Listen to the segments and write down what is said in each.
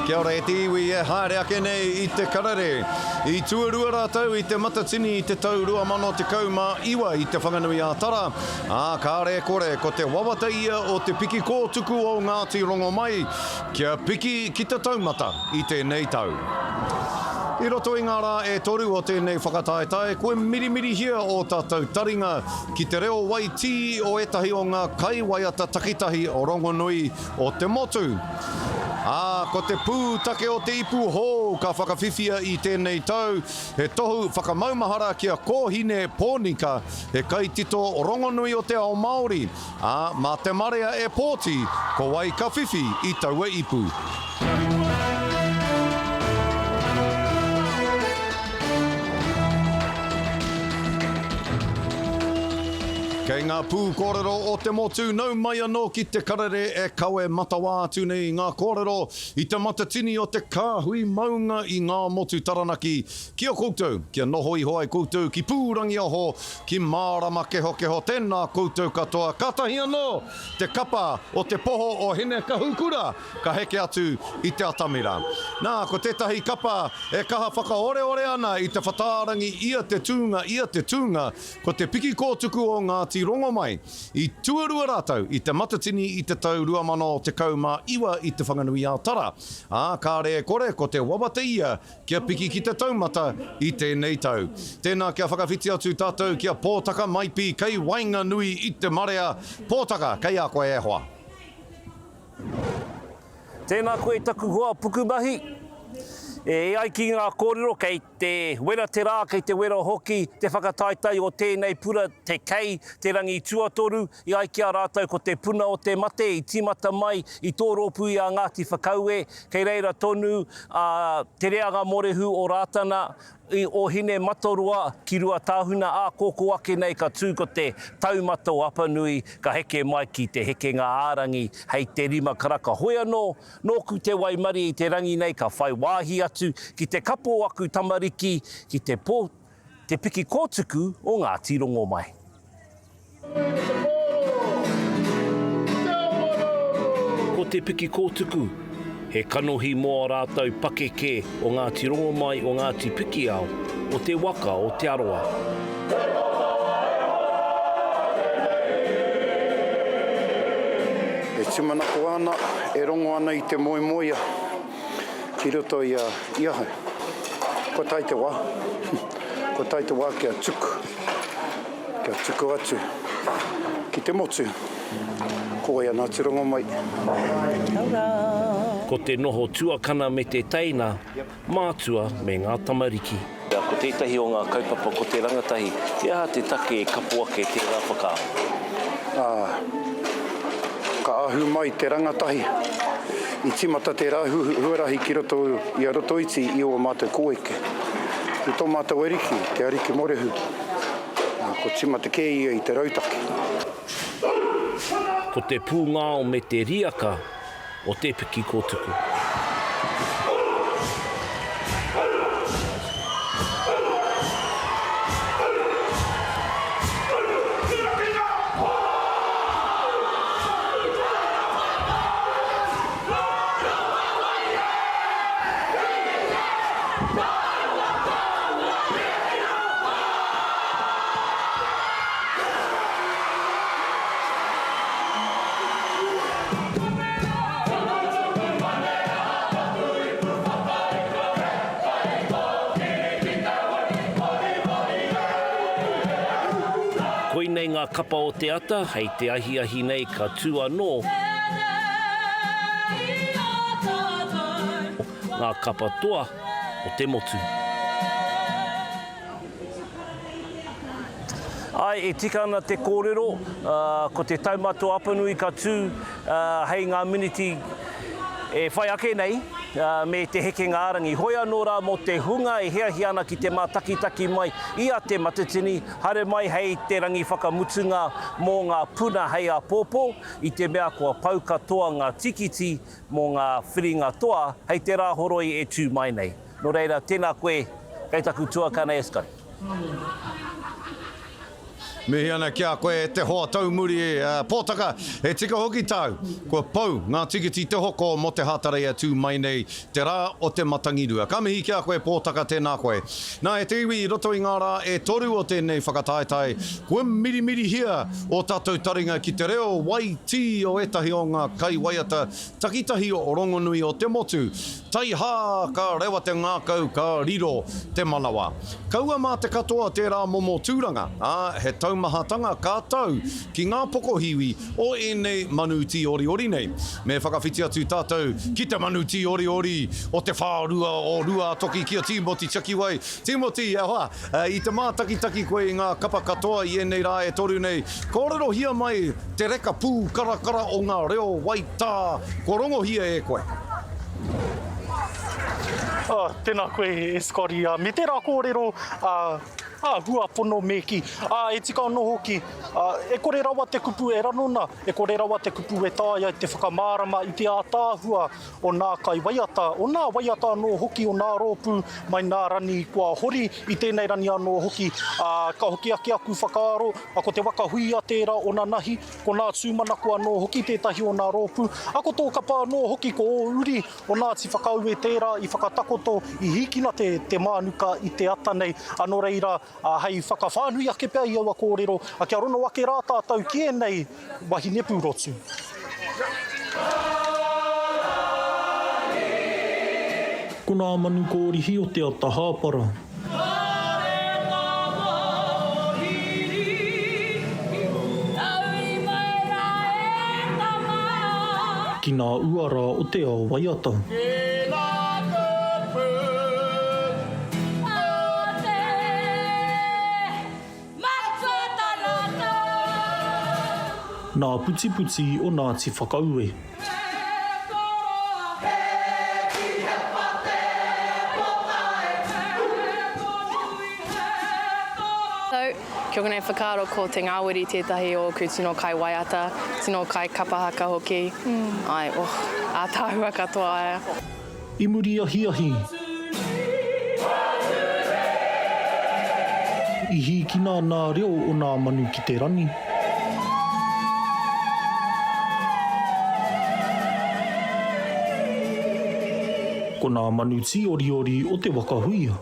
Kia ora e te iwi e haere ake nei i te karere. I tuarua rātou i Te Matatini i te tau 2019 i Te Whanganui-ā-Tara, ā, kāre e kore, ko te wawata ia o te piki kōtuku o Ngāti Rongomai kia piki ki te taumata i tēnei tau. I roto i ngā rā e toru o tēnei whakataetae, kua mirimirihia ō tātou taringa ki te reo waitī o ētahi o ngā kaiwaiata takitahi rongonui o te motu. Ā, ko te pūtake o te ipu hou ka whakawhiwhia i tēnei tau, he tohu whakamaumahara ki a Kōhine Pōnika, he kaitito rongonui o te ao Māori, ā, mā te marea e pōti ko wai ka whiwhi i taua ipu. Kei ngā pūkōrero o te motu, nau mai anō ki te karere e kawe matawā atu nei ngā kōrero i te matatini o te kāhui maunga i ngā motu Taranaki ki a koutou, kia noho iho ai koutou ki Pūrangiaho, ki Mārama Kehokeho, tēnā koutou katoa, kātahi anō te kapa o te poho o Hinekahukura ka heke atu i te atamira. Nā, ko tētahi kapa e kaha whakaoreore ana i te whatārangi ia te tūnga, ia te tūnga, ko te piki kōtuku o Ngāti Rongomai. I tuarua rātou i Te Matatini i te tau 2019 i Te Whanganui-ā-Tara, ā, kāre e kore ko te wawata ia kia piki ki te taumata i tēnei tau. Tēnā kia whakawhiti atu tātou ki a Pōtaka Maipi kei waenganui i te marea. Pōtaka, kei a koe e hoa. Tēnā koe taku hoa pukumahi. E ai ki ngā kōrero kei te wera te rā, kei te wera hoki te whakataetae o tēnei pura, te kei, te rangi tuatoru. I ai ki a rātou ko te puna o te mate i tīmata mai i tō rōpū i a Ngāti Whakaue, kei reira tonu a Te Reanga Morehu o Rātana, I Ōhinematoroa ki Ruatāhuna ā kōkō ake nei ka tū ko te taumata o Apanui ka heke mai ki te hekenga ā-rangi hei te rima karaka. Hoi anō, nōku te waimarie i te rangi nei ka whai wāhi atu ki te kapo o aku tamariki ki te pō, te piki kōtuku o Ngāti Rongomai. Ko Te Piki Kōtuku, he kanohi mō ā rātou pakeke o Ngāti Rongomai o Ngāti Pikiao, o te waka o Te Arawa. E tūmanako ana, e rongo ana i te moemoea ki roto i ahau. Kua tae te wā, kua tae te wā kia tuku. Kia tuku atu ki te motu, ko wai ana atu rongomai. Kia ora. Ko te noho tuakana me te teina, mātua me ngā tamariki. Ko tētahi o ngā kaupapa ko te rangatahi, he aha te take e kapo ake tērā whakaaro? Ā, ka ahu mai te rangatahi, i tīmata tērā huarahi ki roto i a Rotoiti i ō mātou kōeke. I tō mātou ariki, te Ariki Morehu, Ko tīmata kē ia i te rautaki. Ko te pūngao me te riaka o te piki kōtuku. Koinei ngā kapa o te ata, hei te ahiahi nei ka tū anō ngā kapa toa o te motu. Āe, e tika ana te kōrero, ko te taumata o Apanui ka tū hei ngā miniti e whai ake nei, me te hekenga ā-rangi. Hoi anō rā mō te hunga e hiahia ana ki te mātakitaki mai i a Te Matatini, haere mai hei te rangi whakamutunga mō ngā puna hei āpōpō, i te mea kua pau katoa ngā tīkiti mō ngā whiringa toa hei te Rāhoroi e tū mai nei. Nō reira, tēnā koe, kei taku tuakana e Scotty. Mihi ana ki a koe e te hoa taumuri Pōtaka, he tika hoki tāu, kua pau ngā tikiti te hoko mō te Hātarei e tū mai nei te rā o te Matangirua. Ka mihi ki a koe Pōtaka tēnā koe. Nā e te iwi i roto i ngā rā e toru o tēnei whakataetae, kua mirimirihia ō tātou taringa ki te reo waitī o ētahi o ngā kaiwaiata takitahi rongonui o te motu. Taihā ka rewa te ngākau ka riro te manawa. Kaua mā te katoa tērā momo tūranga, ā, he taumahatanga ka tau ki ngā pokohiwi o ēnei manu tīoriori nei. Me whakawhiti atu tātou ki te manu tīoriori o te whārua o Ruātoki ki a Tīmoti Tiakiwai. Tīmoti, e hoa, i te mātakitaki koe i ngā kapa katoa i ēnei rā e toru nei, kōrerohia mai te reka pūkarakara o ngā reo waitā kua rongohia e koe. Oh, tēnā koe e Scotty, uh, me tērā kōrero uh, āhua pono me kī. Uh, e tika anō hoki, uh, e kore rawa te kupu e ranona, e kore rawa te kupu e taea te whakamārama i te ātaahua o nā kaiwaiata, o nā waiata anō hoki o nā rōpū mai nā rani kua hori i tēnei rani anō hoki. Uh, ka hoki ake aku whakaaro, uh, ko te waka huia tērā o nanahi, Ko nā Tūmanako anō hoki tētahi o nā rōpū, a ko tō kapa anō hoki ko ō uri o Ngāti Whakaue tērā i whakatakoto, i hīkina te, te mānuka i te ata nei. A nō reira, a, hei whakawhānui ake pea i aua kōrero, a kia rono ake rā tātou ki ēnei wahine pūrotu. Ko nā manu kōrihi o te ata hāpara. Ki nā uara o te ao waiata. Nā Putiputi o Ngāti Whakaue. Ki ōku nei whakaaro ko Te Ngāweri tētahi o ōku tino kai waiata, tino kai kapa haka hoki. Āe, oh, ātaahua katoa a ia. I muri ahiahi. I hīkina nā reo o nā manu ki te rani. Ko nā manu tīoriori o te waka huia.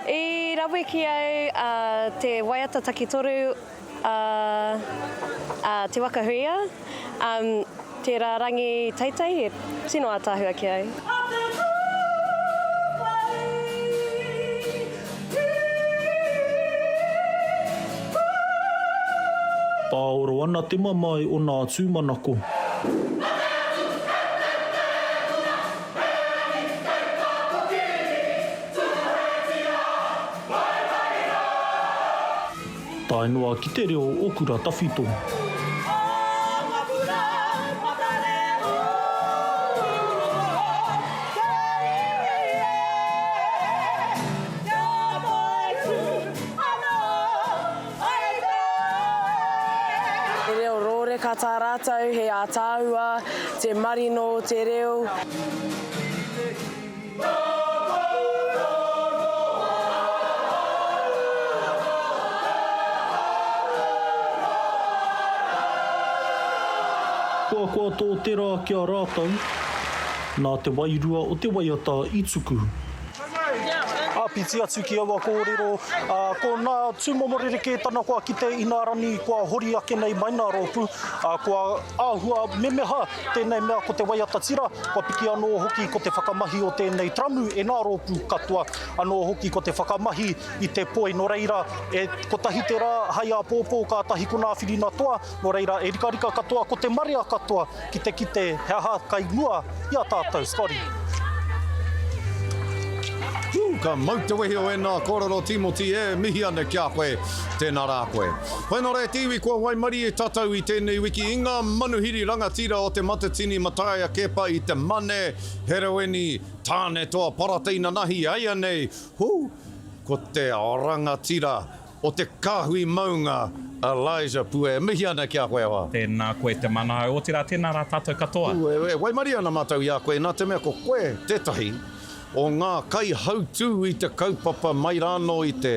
I rawe ki au te waiata takitoru a a Te Waka Huia, um, tērā rangi teitei, he tino ātaahua ki au. Pāoro ana te mamae o nā tūmanako. Tae noa ki te reo o Kura Tawhito. He reo rōreka tā rātou, he ātaahua, te marino o te reo. Kua koa tō te rā ki a rātou, nā te wairua o te waiata i tuku. Āpiti atu ki aua kōrero, ā, ko nā tūmomo rerekētana kua kite inā rani kua hori ake nei mai nā rōpū, ā, kua āhua memeha Tēnei mea ko te waiata tira, kua piki anō hoki ko te whakamahi o tēnei taramu e ngā rōpū katoa, anō hoki ko te whakamahi i te poi, nō reira, e kotahi te rā hai āpōpō kātahi ko nā whirina toa, nō reira e rikarika katoa ko te marea katoa ki te kite he aha kai mua i a tātou, Scotty. Whew, ka mau te wehi o ēnā kōrero Tīmoti e mihi ana ki a koe, tēnā rā koe. Whai nō reira te iwi kua waimarie tātou i tēnei wiki i ngā manuhiri rangatira o te Matatini Mataia Keepa i te Mane, Heroini, Tāne Toa Parata inanahi aia nei, hū, ko te rangatira o te kāhui maunga Elijah Pue. E mihi ana ki a koe hoa. Tēnā koe te manahau, otirā tēnā rā tātou katoa. Hū, e waimarie ana mātou i a koe nā te mea ko koe tētahi. o ngā kaihautū i te kaupapa mai rānō i te,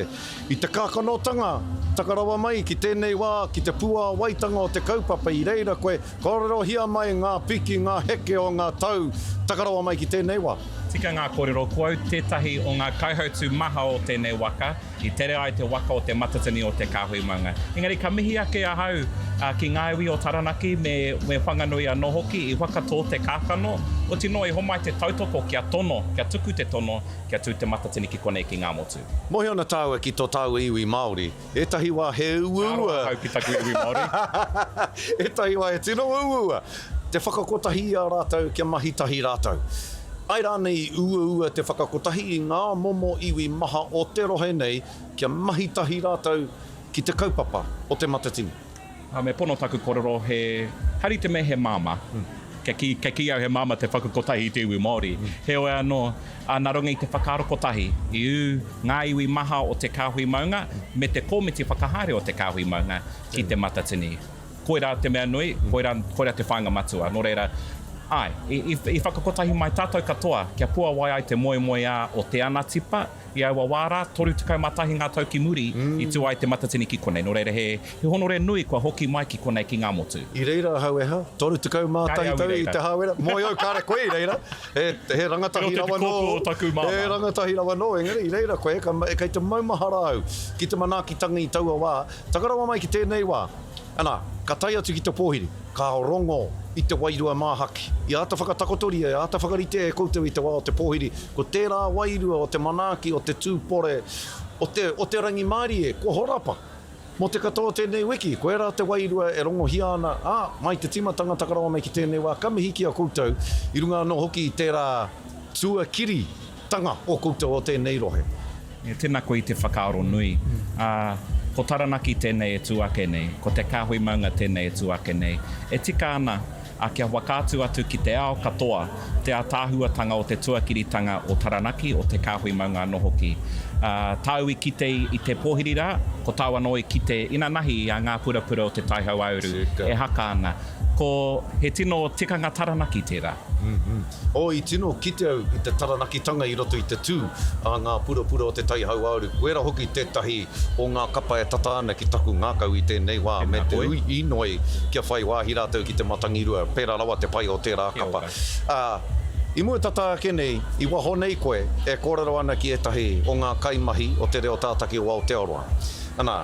i te kākanotanga taka rawa mai ki tēnei wā, ki te puāwaitanga o te kaupapa i reira koe, kōrerohia mai ngā piki, ngā heke o ngā tau taka rawa mai ki tēnei wā. Tika ngā kōrero, ko au tētahi o ngā kaihautū maha o tēnei waka, I tere ai te waka o Te Matatini o Te Kāhui Maunga. Engari ka mihi ake ahau ki ngā iwi o Taranaki me Whanganui anō hoki i whakatō te kākano, oti noa i homai te tautoko kia tono, kia tuku te tono kia tū Te Matatini ki konei ki Ngāmotu. Mōhio ana tāua ki tō tāua iwi Māori, ētahi wā he uaua. Ka aroha ahau ki taku iwi Māori. Ētahi wā he tino uaua te whakakotahi i a rātou kia mahi tahi rātou. Āe rānei i uaua te whakakotahi i ngā momo iwi maha o te rohe nei kia mahi tahi rātou ki te kaupapa o Te Matatini? Me pono taku korero he hari te mea he māmā. Kia kī, kia kī au he māmā te whakakotahi i te iwi Māori. Heoi anō, nā runga i te whakaaro kotahi, i ū ngā iwi maha o Te Kāhui Maunga me te kōmiti whakahaere o Te Kāhui Maunga ki Te Matatini. Koirā te mea nui, koirā, koirā te whāinga matua. Nō reira, āe, i, i, i whakakotahi mai tātou katoa kia puawai ai te moemoeā o Te Anatipa i aua wā rā, 31 ngā tau ki muri i tū ai Te Matatini ki konei. Nō reira, he, he honore nui kua hoki mai ki konei ki Ngāmotu. I reira ahau e ha, 31 Kāre au i tau i reira. Te Hāwera. Moe au, kāre koe i reira. He, he rangatahi Kei roto i te rawa nō, kōpū o taku māmā. he rangatahi rawa nō, engari i reira koe, ka, kei te maumahara au ki te manaakitanga i taua wā. Taka rawa mai ki tēnei wā, ana, ka tae atu ki te pōhiri, ka rongo i te wairua māhaki. I āta whakatakotoria, i āta whakaritea e koutou i te wā o te pōhiri, ko tērā wairua o te manaaki, o te tūpore, o te, o te rangimārie, kua horapa. Mō te katoa o tēnei wiki, koirā te wairua e rongohia ana, ā, mai te tīmatanga taka rawa mai ki tēnei wā, ka mihi ki a koutou, i runga anō hoki i tērā tuakiri tanga o koutou o tēnei rohe. Tēnā koe i te whakaaro nui. Ā, ko Taranaki tēnei e tū ake nei, ko Te Kāhui Maunga tēnei e tū ake nei. E tika ana, ā, kia whakaatu atu ki te ao katoa te ātaahuatanga o te tuakiritanga o Taranaki, o Te Kāhui Maunga anō hoki. Ā, tāu i kite i te pōhiri rā, ko tāu anō i kite inanahi i a Ngā Purapura o Te Tai Hauāuru e haka ana. Ko, he tino tikanga Taranaki tērā. Oh, i tino kite au i te Taranakitanga i roto i te tū a ngā purapura o Te Tai Hauāuru. Koira hoki tētahi o ngā kapa e tata ana ki taku ngākau i tēnei wā, me te ui inoi kia whai wāhi rātou ki te Matangirua, pērā rawa te pai o tērā kapa. Ā, i mua tata ake nei, i waho nei koe e kōrero ana ki ētahi o ngā kaimahi o Te Reo Tātaki o Aotearoa. Ana,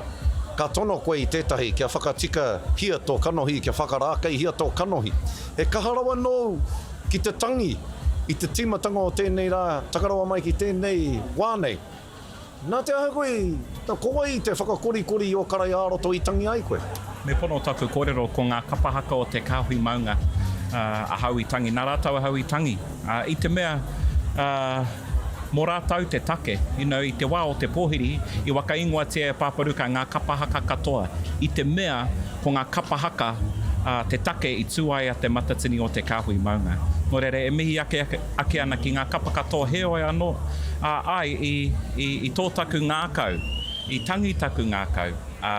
ka tono koe i tētahi kia whakatikahia tō kanohi, kia whakarākeihia tō kanohi. He kaha rawa nōu ki te tangi i te tīmatanga o tēnei rā, taka rawa mai ki tēnei wā nei. Nā te aha koe i, ko wai te whakakorikori i ō karai ā-roto i tangi ai koe? Me pono taku kōrero ko ngā kapa haka o Te Kāhui Maunga ahau i tangi, nā rātou ahau i tangi. I te mea, mō rātou te take, you know, i te wā o te pōhiri, i whakaingoatia e Pāpā Ruka ngā kapa haka katoa, i te mea ko ngā kapa haka te take i tū ai a Te Matatini o Te Kāhui Maunga. Nō reira, e mihi ake ake ana ki ngā kapa katoa heoi anō, ā, āe, i, i, i tō taku ngākau, i tangi taku ngākau, ā,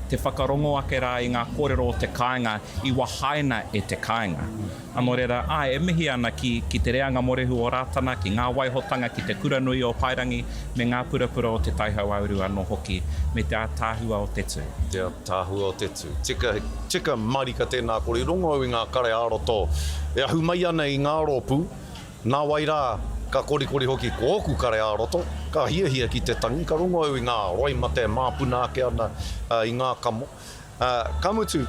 te whakarongo ake rā i ngā kōrero o te kāinga i wahaina e te kāinga. Ā, nō reira, āe, e mihi ana ki, ki te reanga mōrehu o Rātana, ki ngā waihotanga, ki te kura nui o Paerangi, me ngā purapura o Te Tai Hauāuru anō hoki, me te ātaahua o te tū. Te ātaahua o te tū. Tika, tika marika tēnā kore i rongo au i ngā kare ā-roto e ahu mai ana i ngā rōpū, nāwai rā, ka korikori hoki ko ōku kare ā-roto, ka hiahia ki te tangi, ka rongo au i ngā roimata e māpuna ake ana i ngā kamo. Ā, ka mutu,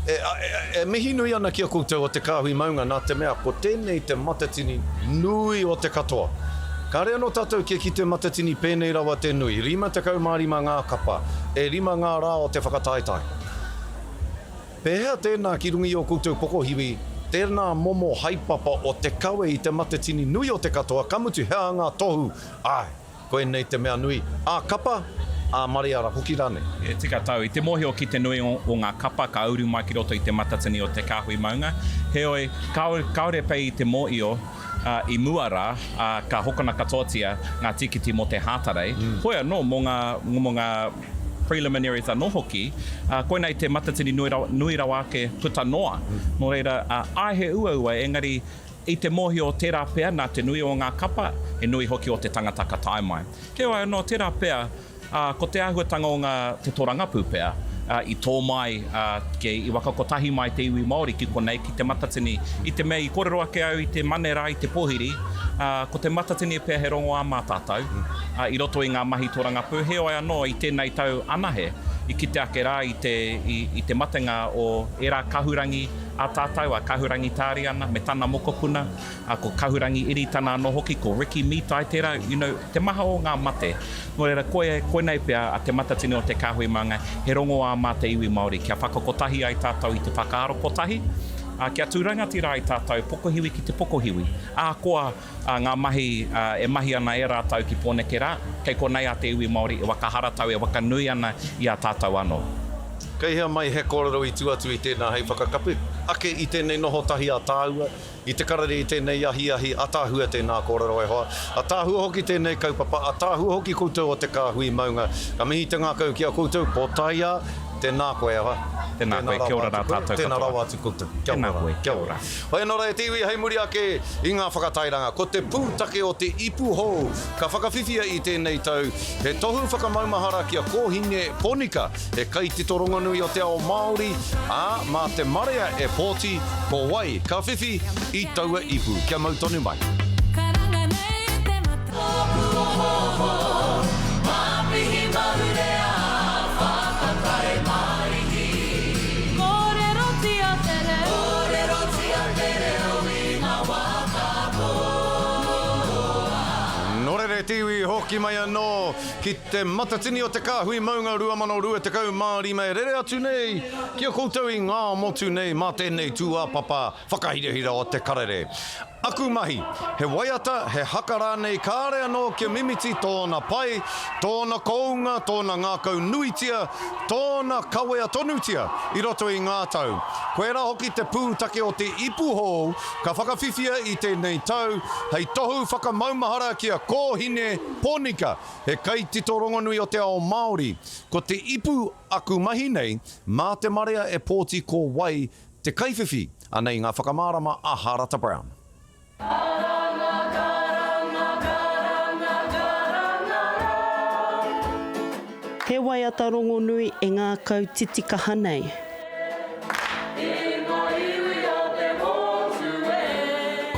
e, e, e mihi nui ana ki a koutou o Te Kāhui Maunga nā te mea ko tēnei te matatini nui o te katoa. Kāre anō tātou kia kite matatini pēnei rawa te nui, 55 ngā kapa, e rima ngā rā o te whakataetae. Pēhea tēnā ki runga i ō koutou pokohiwi, tēnā momo haepapa o te kawe i te matatini nui o te katoa, ka mutu he aha ngā tohu, āe, Koinei te mea nui, ā-kapa, ā-mareara hoki rānei. E tika tau, i te mōhio ki te nui o ngā kapa ka uru mai ki roto i te matatini o Te Kāhui Maunga. Heoi, kāore pea i te mōio i mua rā, ka hokona katoatia ngā tīkiti mō te Hātarei. Hoi anō, mō ngā, mō ngā preliminaries anō hoki, koinei te matatini nui rawa ake puta noa. Nō reira, āe he uaua, engari. I te mōhio tērā pea nā te nui o ngā kapa, he nui hoki o te tangata ka tae mai. Heoi anō, tērā pea, ā, ko te āhuatanga o ngā, te torangapū pea, ā, i tō mai, ā, ki, i waka kotahi mai te iwi Māori ki konei, ki Te Matatini. I te mea i kōrero ake au i te mane rā, i te pōhiri, ā, ko Te Matatini pea he rongoā mā tātou, ā, i roto i ngā mahi torangapū. Heoi anō, i tēnei tau anahe, i kite ake rā i te, i, i te matenga o ērā kahurangi a tātou, a Kahurangi Tāriana me tana mokopuna, ā, ko Kahurangi Iritana anō hoki, ko Ricky Mītai tērā, you know, te maha o ngā mate. Nō reira, koia, koinei pea a Te Matatini o Te Kāhui Maunga, he rongoā mā te iwi Māori, kia whakakotahi ai tātou i te whakaaro kotahi, ā, kia tū rangatira ai tātou, pokohiwi ki te pokohiwi. Ahakoa ngā mahi e mahi ana e rātou ki Pōneke rā, kei konei a te iwi Māori e whakaharatau, e whakanui ana i a tātou anō. Kei hea mai he kōrero i tua atu i tēnā hei whakakapi ake i tēnei noho tahi a tāua i te karere i tēnei ahiahi, ataahua tēnā kōrero e hoa, ataahua hoki tēnei kaupapa, ataahua hoki koutou o Te Kāhui Maunga. Ka mihi te ngākau ki a koutou, Pōtaia, tēnā koe e hoa. Tēnā koe, kia ora rā tātou katoa. Tēnā rawa atu koutou. Kia ora rā. Kia ora. Hoi anō rā e te iwi hei muri ake i ngā whakatairanga, ko te pūtake o te ipu hou ka whakawhiwhia i tēnei tau, he tohu whakamaumahara ki a Kōhine Ponika, he kaitito rongonui o te ao Māori, ā, mā te marea e pōti ko wai ka whiwhi i taua ipu. Kia mau tonu mai. Karanga nei te mata. Tōku ohooho, māpihi mahurea, whakakai marihi. Kōrerotia te reo. Kōrerotia te reo i ngā wā katoa. Nō reira e te iwi, hoki mai anō ki Te Matatini o Te Kāhui Maunga 2025 e rere atu nei ki a koutou i ngā motu nei mā tēnei tūāpapa whakahirahira o te karere. Aku mahi, he waiata, he haka rānei kāre anō kia mimiti tōna pai, tōna kounga, tōna ngākau nuitia, tōna kawea tonutia i roto i ngā tau. Koirā hoki te pūtake o te ipu hou ka whakawhiwhia i tēnei tau hei tohu whakamaumahara ki a Kōhine Ponika, He kaitito rongonui o te ao Māori. Ko te ipu aku mahi nei, mā te marea e pōti ko wai te kaiwhiwhi. Anei ngā whakamārama a Harata Brown. Karanga, karanga, karanga, karanga rā. He waiata rongonui e ngākau titikaha nei. I ngā iwi o te motu e.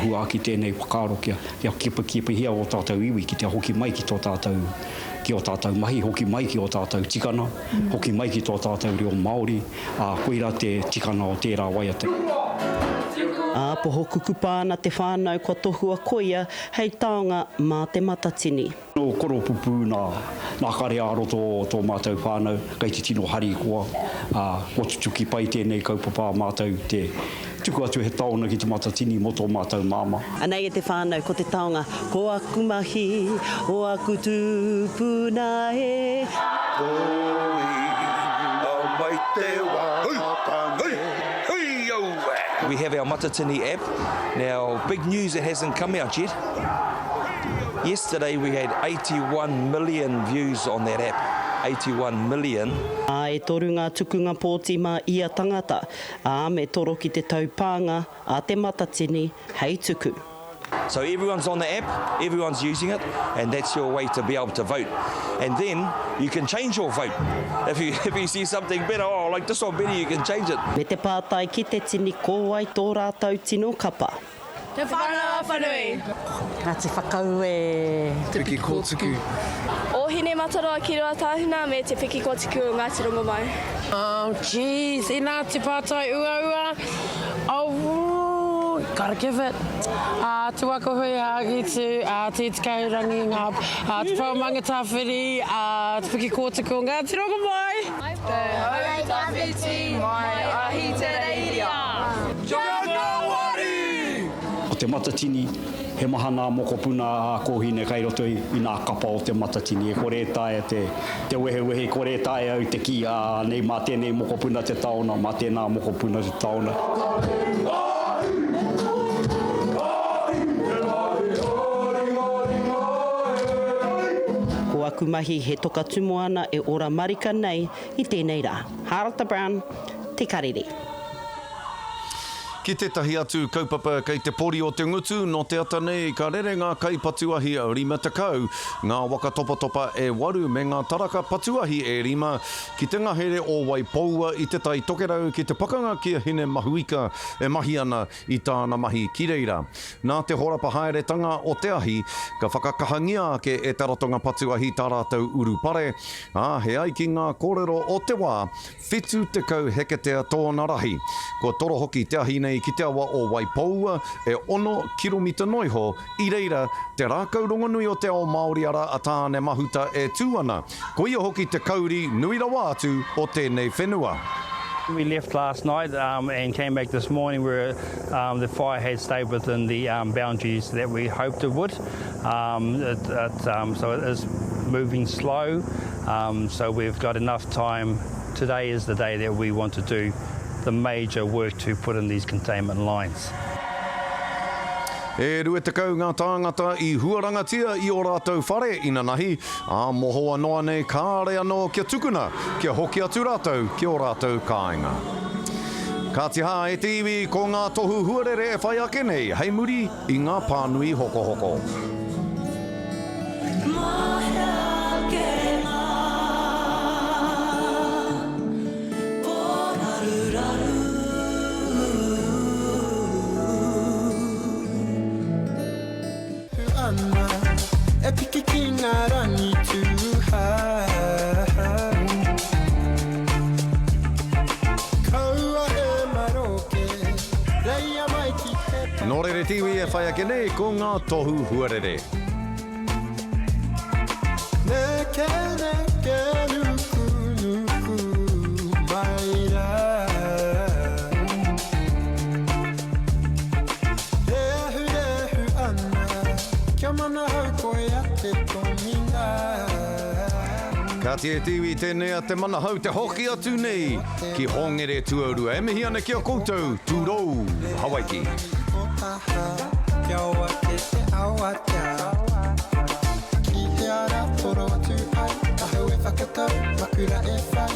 Hua ake tēnei whakaaro kia, kia kipakipahia ō tātou iwi ki te hoki mai ki tō tātou, ki ō tātou mahi, hoki mai ki ō tātou tikana, hoki mai ki tō tātou reo Māori, ā, koirā te tikana o tērā waiata. Ā, poho kukupa ana te whānau kua tohua koia hei taonga mā Te Matatini. Nō Koropupū nā, nā kare ā-roto o tō mātou whānau, kei te tino harikoa, ā, kua tutuki pai tēnei kaupapa a mātou te tuku atu he taona ki Te Matatini mō tō mātou māmā. Anei e te whānau ko te taonga, ko aku mahi, o aku tūpuna e. Toi, nau mai te wā ka me, hui aue! We have our Matatini app. Now, big news that hasn't come out yet. Yesterday we had 81 million views on that app, 81 million. Ā, e toru ngā tukunga pōti mā ia tangata, ā, me toro ki te taupānga a Te Matatini hei tuku. So everyone's on the app, everyone's using it, and that's your way to be able to vote. And then you can change your vote. If you, if you see something better, oh, I like this one better, you can change it. Me te pātai ki te tini ko wai tō rātou tino kapa. Te Whānau-a-Apanui. Ngāti Whakaue. Te Piki Kōtuku. Ōhinemataroa ki Ruatāhuna me Te Piki Kōtuku o Ngāti Rongomai. Oh jeez, inā te pātai uaua, oh gotta give it uh, Te Waka Huia Angitu, uh, Te Tikahurangi, ngā, uh, Te Pou o Mangatāwhiri, uh, Te Piki Kōtuku o Ngāti Rongomai. Te hau tawhiti mai Ahitereiria. Kia ngāwari! Ko Te Matatini, he maha nā mokopuna a Kōhine kai roto i nā kapa o Te Matatini. E kore e taea te, te wehewehe, kore e taea au te kī, ā, nei mā tēnei mokopuna te taona, mā tēnā mokopuna te taona. Ko aku mahi he toka tumoana e ora marika nei i tēnei rā. Harata Brown, Te Karere. Ki tētahi atu kaupapa kei te pori o te ngutu, nō te ata nei ka rere ngā kaipatu ahi 50, ngā waka topatopa e waru me ngā taraka patu ahi e rima ki te ngahere o Waipoua i Te Tai Tokerau ki te pakanga ki a Hinemahuika e mahi ana i tāna mahi ki reira. Nā te horapa haeretanga o te ahi, ka whakakahangia ake e te ratonga patu ahi tā rātou urupare, ā, he ai ki ngā kōrero o te wā, 70 heketea tōna rahi. Kua toro hoki te ahi nei ki te awa o Waipoua, e ono kiromita noa iho, i reira te rākau rongonui o te ao Māori arā a Tāne Mahuta e tū ana. Koia hoki te kauri nui rawa atu o tēnei whenua. We left last night and came back this morning where the fire had stayed within the boundaries that we hoped it would. It, it, so it is moving slow, so we've got enough time. Today is the day that we want to do the major work to put in these containment lines. E 20 ngā tāngata i huarangatia i ō rātou whare inanahi, ā, mohoa noa nei kāre anō kia tukuna kia hoki atu rātou ki ō rātou kāinga. Kāti hā e te iwi, ko ngā tohu huarere e whai ake nei hei muri i ngā pānui hokohoko. E piki ki ngā rangi tūhā. Kaua e maroke, reia mai ki te papa. Nō reira te iwi e whai ake nei ko ngā tohu huarere. Neke neke nuku nuku mai rā. Rehu rehu ana, kia manahau koe a te tomina. Kāti e te iwi, tēnei a Te Manahau te hoki atu nei ki Hongere Tuarua. E mihi ana ki a koutou, tūrou, Hawaiki. Kia oake te awatea Ki hea ra toro atu ai Ahau e whakatau, maku ra e whai.